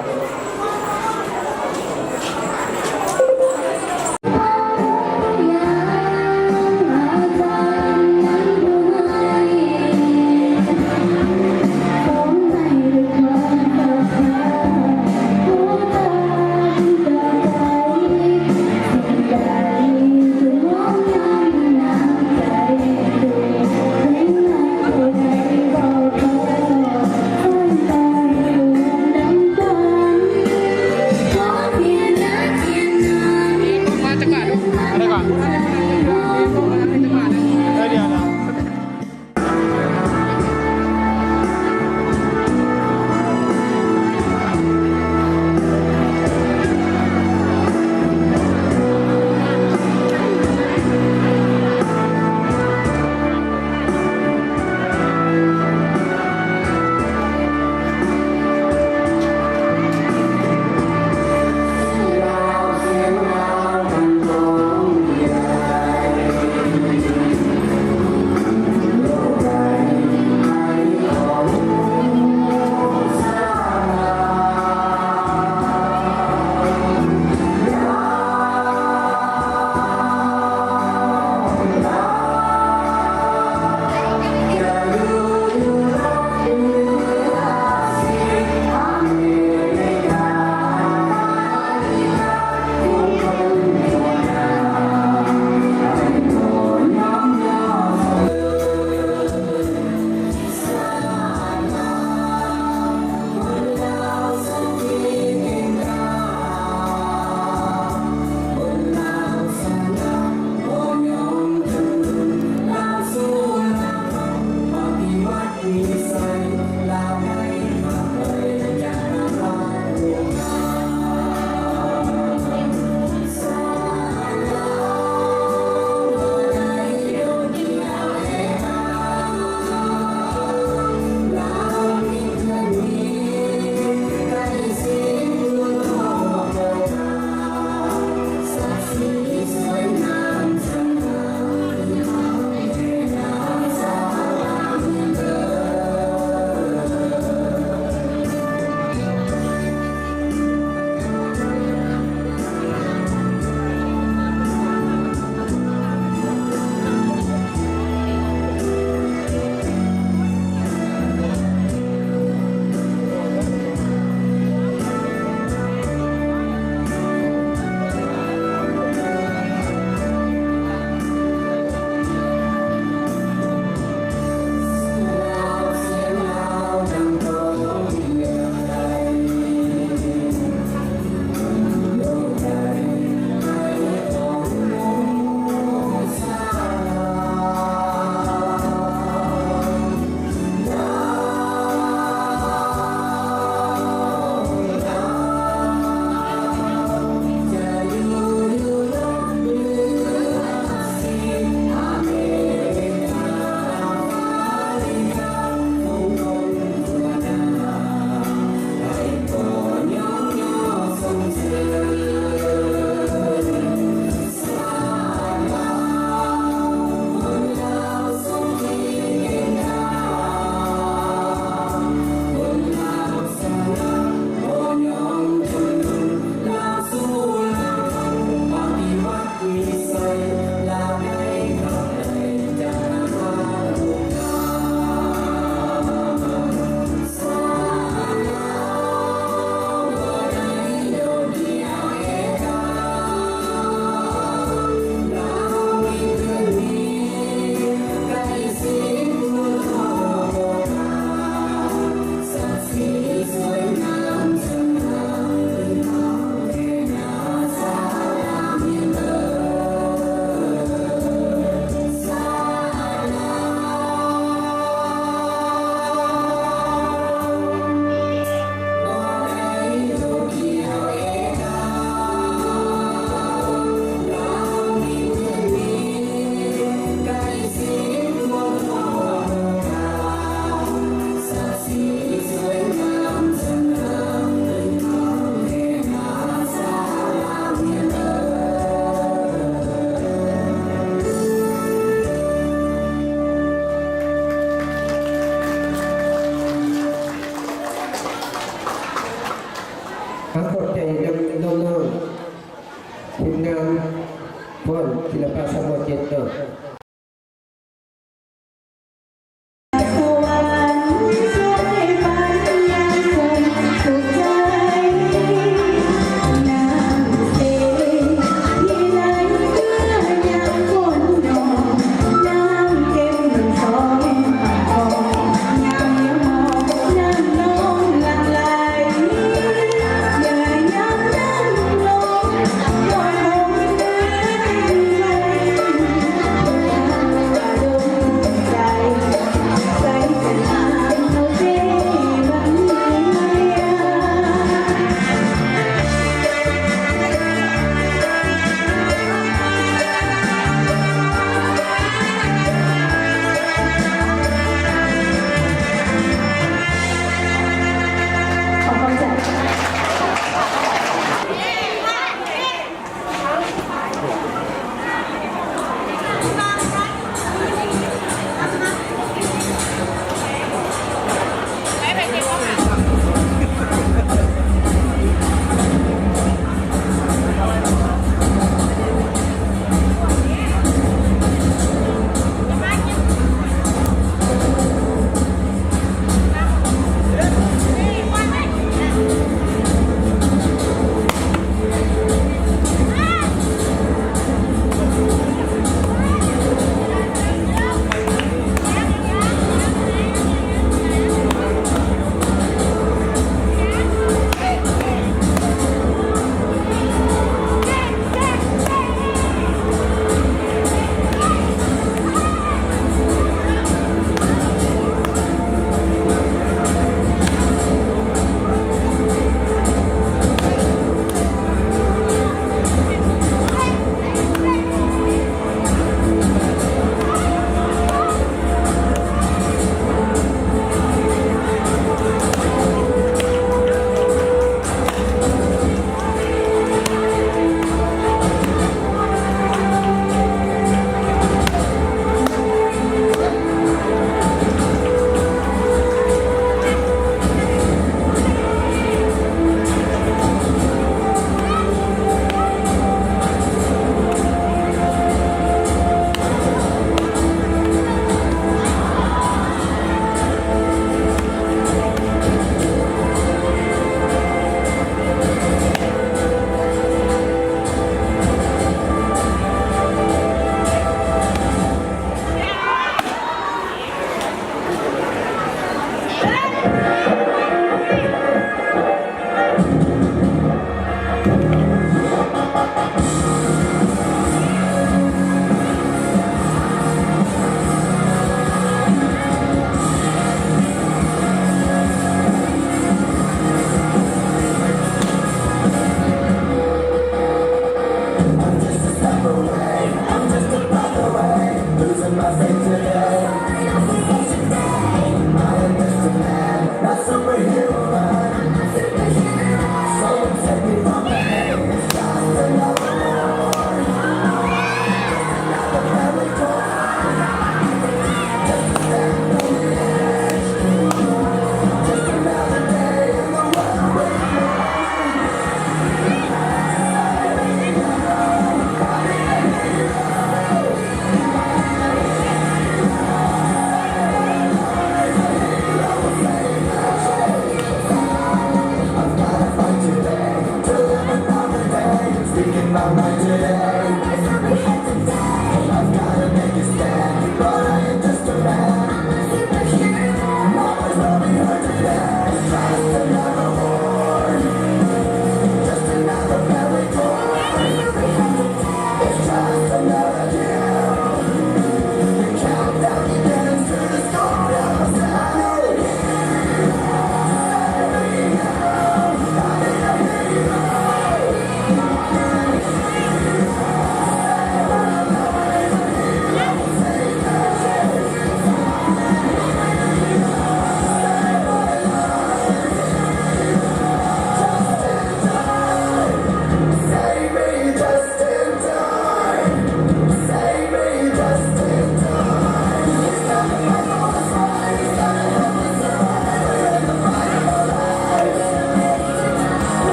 ນ ສິລະປະສາກົນເຈັດໂຕ.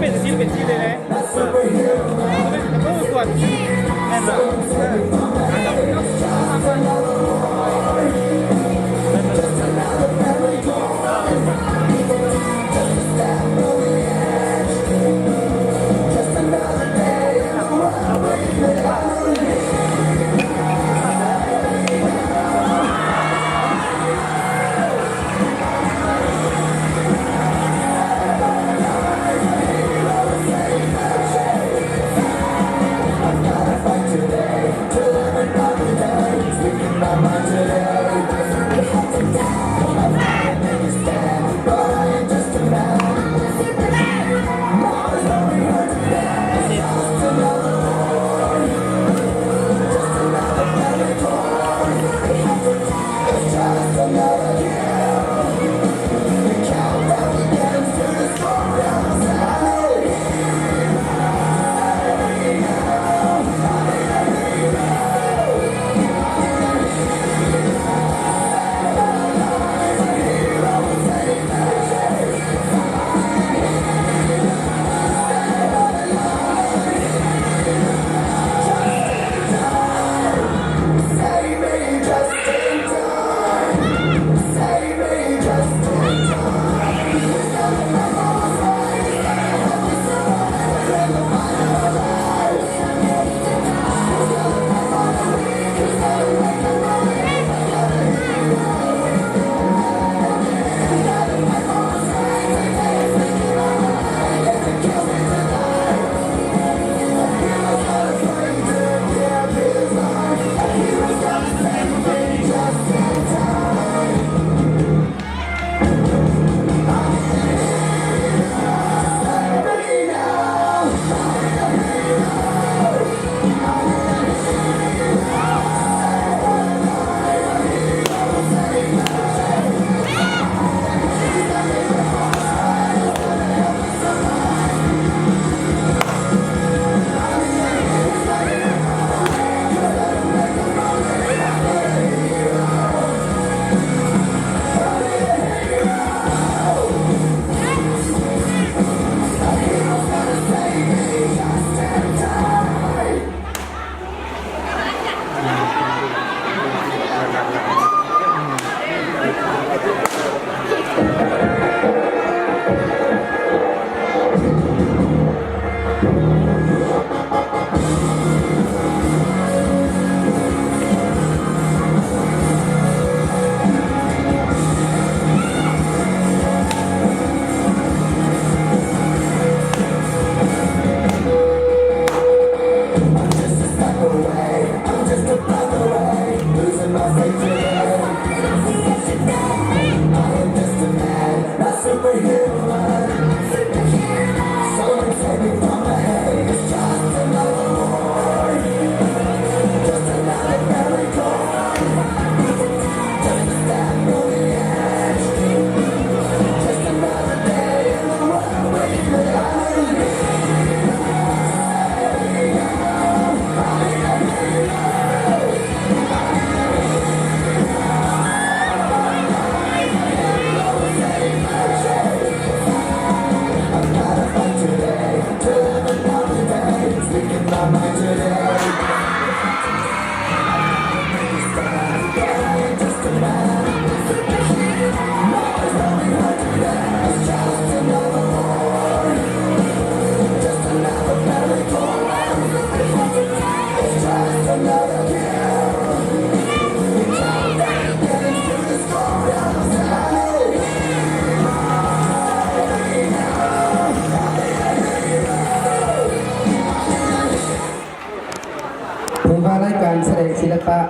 ເປັນຊິ້ນເປັນຊິ້ນເລີຍເດ້.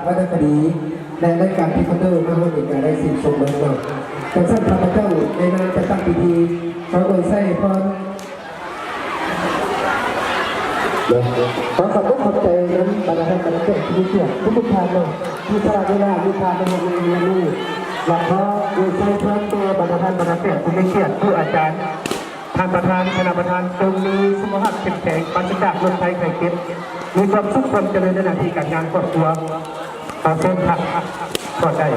ວັນນະຄະດີ ແລະ ລາຍການ Taekwondo ມາຮອດນີ້ກໍໄດ້ສິ້ນສຸດລົງເນາະ. ຈັ່ງຊັ້ນ ຂ້າພະເຈົ້າໃນນາມຈັດຕັ້ງພິທີ ຂໍອວຍໄຊໃຫ້ພອນ ເນາະ ຂໍຂອບອົກຂອບໃຈນຳບັນດາທ່ານບັນດາແຂກຜູ້ມີກຽດທຸກໆທ່ານເນາະ ທີ່ສະຫຼະເວລາມີຄ່າມາຮ່ວມງານໃນມື້ນີ້ ແລະ ຂໍອວຍໄຊພອນຕໍ່ບັນດາທ່ານບັນດາແຂກຜູ້ມີກຽດ ຄູອາຈານ ທ່ານປະທານ ຄະນະປະທານ ຈົ່ງມີສຸຂະພາບເຂັ້ມແຂງ ປາສະຈາກໂລກໄພໄຂ້ເຈັບ ມີຄວາມສຸກຄວາມຈະເລີນໃນໜ້າທີ່ການງານຄອບຄົວ ຂໍເຊີນພະພອນໄດ້.